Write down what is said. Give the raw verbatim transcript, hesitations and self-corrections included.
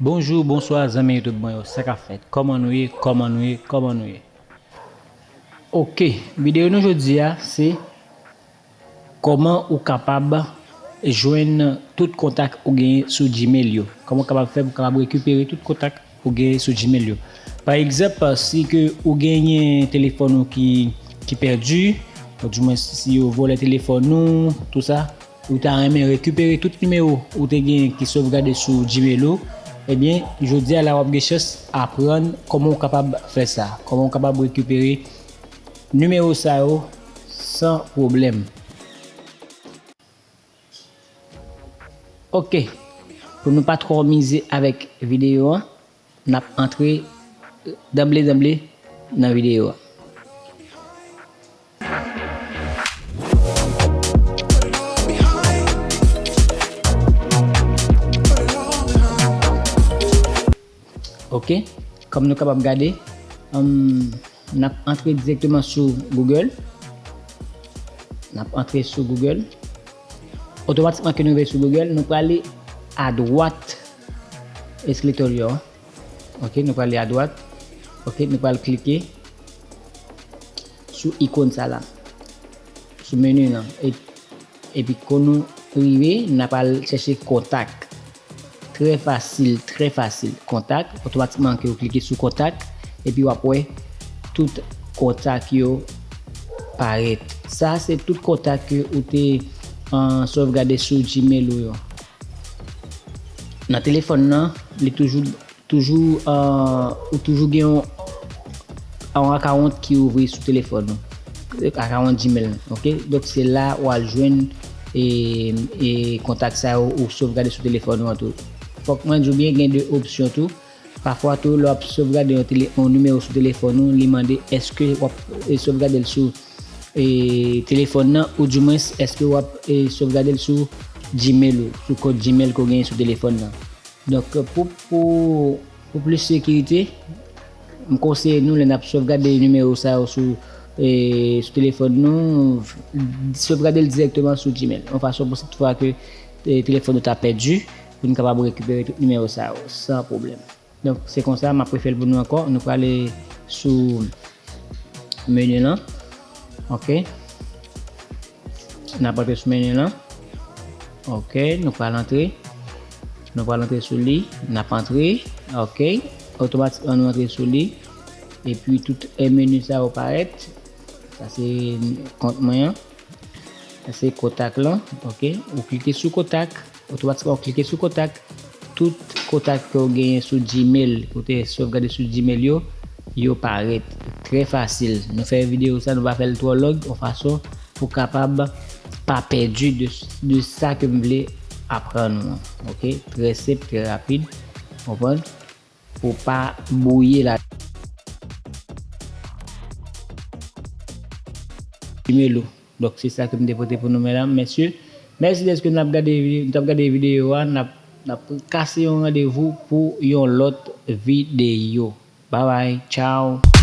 Bonjou, bonswa, zanmi YouTube mwen yo, sa k ap fèt? Kòman nou ye? Kòman nou ye? Kòman nou ye? Oke, videyo nou jodi a, se kòman ou kapab jwenn tout kontak ou genyen sou Gmail yo. Kòman ou kapab fè pou kapab rekipere tout kontak ou genyen sou Gmail yo. Pa egzanp, si ke ou genyen telefòn ou ki, ki pèdi, ou di mwen si yo vòlè telefòn ou, tou sa, ou ta renmen rekipere tout nimewo ou te genyen ki sovgade sou Gmail ou, ebyen, jodi a la w ap gen chans aprann kòman w kapab fè sa, kòman w kapab rekipere nimewo sa yo san pwoblèm. Oke, pou nou pa twò mize avèk videyo an, n ap antre danble danble nan videyo a. Oke, kòm nou kapab gade, um, n ap antre dirèkteman sou Google. N ap antre sou Google. Otomatikman ke nou rive sou Google, nou prale adwat escalator yo. Oke, nou prale adwat. Oke, nou pral klike sou ikòn sa la, sou meni lan. E, epi kon nou rive, n ap al chèche kontak. Trè fasil, trè fasil. Kontak, otomatikman ke ou klike sou kontak, epi w ap wè tout kontak yo parèt. Sa se tout kontak ke ou te, uh, sovgade sou Gmail ou yo. Nan telefòn nan, li toujou, toujou, uh, ou toujou gen yon, yon akawont ki ouvri sou telefòn ou. Akawont Gmail, oke? Donk, se la w al jwenn e, e kontak sa yo ou sovgade sou telefòn ou an tou. Fòk mwen di w byen, gen de opsyon tou. Pafwa tou, lè w ap sovgade yon tele-, yon nimewo sou telefòn ou, li mande èske w ap, e, sovgade l sou, e, telefòn nan, oudimwens èske w ap, e, sovgade l sou Gmail ou, sou kont Gmail ke w genyen sou telefòn nan. Donk, pou, pou, pou plis sekirite, m konseye nou, lè n ap sovgade nimewo sa yo sou, e, sou telefòn nou, sovgade l dirèkteman sou Gmail. Yon fason pou si toutfwa ke, e, telefòn nou ta pèdi, pou n kapab rekipere tout nimewo sa yo san pwoblèm. Donk, se konsa, m ap refè l pou nou ankò. Nou prale sou meni lan. Oke. N ap antre sou meni lan. Oke, nou pral antre. Nou pral antre sou li. N ap antre. Oke. Otomatikman, nou antre sou li. Epi, tout, e, meni sa yo parèt. Sa se kont mwen an. Sa se kontak lan, oke. Ou klike sou kontak, otomatikman ou klike sou kontak. Tout kontak ke w genyen sou Gmail, ke w te sovgade sou Gmail yo, yo parèt. Trè fasil. Nou fè videyo sa, nou pa fè l twò long, yon fason pou kapab pa pèdi de, de sa ke m vle aprann ou an. Oke? Trè senp, trè rapid. Konprann? Pou pa bwouye la. Gmail ou. Donk, se sa ke m te pote pou nou, medam, mesye. Mèsi dèske n ap gade vide-, n t ap gade videyo a. N ap, n ap kase yon randevou pou yon lòt videyo. Babay, tchaw.